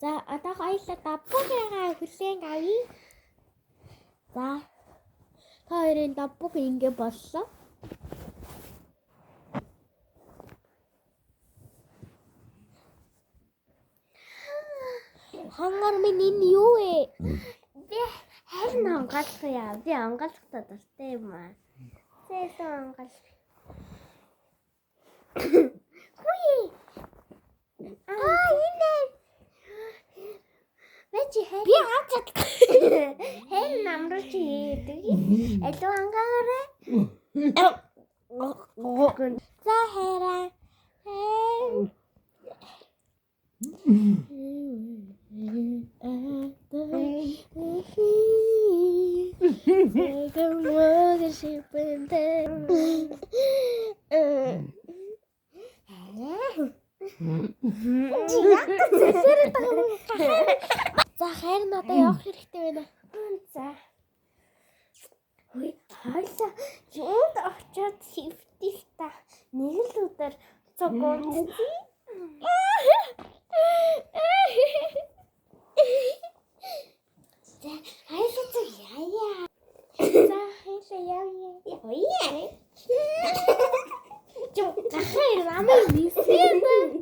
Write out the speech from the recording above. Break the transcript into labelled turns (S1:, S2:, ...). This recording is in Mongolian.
S1: За, одоо хоёулаа давбугаараа хүлээн авъя. За, та хоёрын давбуг ингэ боллоо. Хонгор минь, энэ юу вэ?
S2: Би харин онгойлгох яа. Би онгойлгохдоо дуртай юм аа. Зээлэн онгойлгох. Хүй.
S1: Аа, энэ
S2: Би чи харин
S1: би авч чадахгүй.
S2: харин намруу чи хийдэг. Алив ангаарай.
S1: За, хайраа. Хайр. За, хайр, надад явах хэрэгтэй байна.
S2: За. Хүй, хоёлаа юунд очиод хэвтэх та нэг л өдөр цуг унтсан. За, хоёлаа цуг яая.
S1: За, хоёлаа явъя.
S2: Явъя.
S1: Чим гахаа намайг нисээ.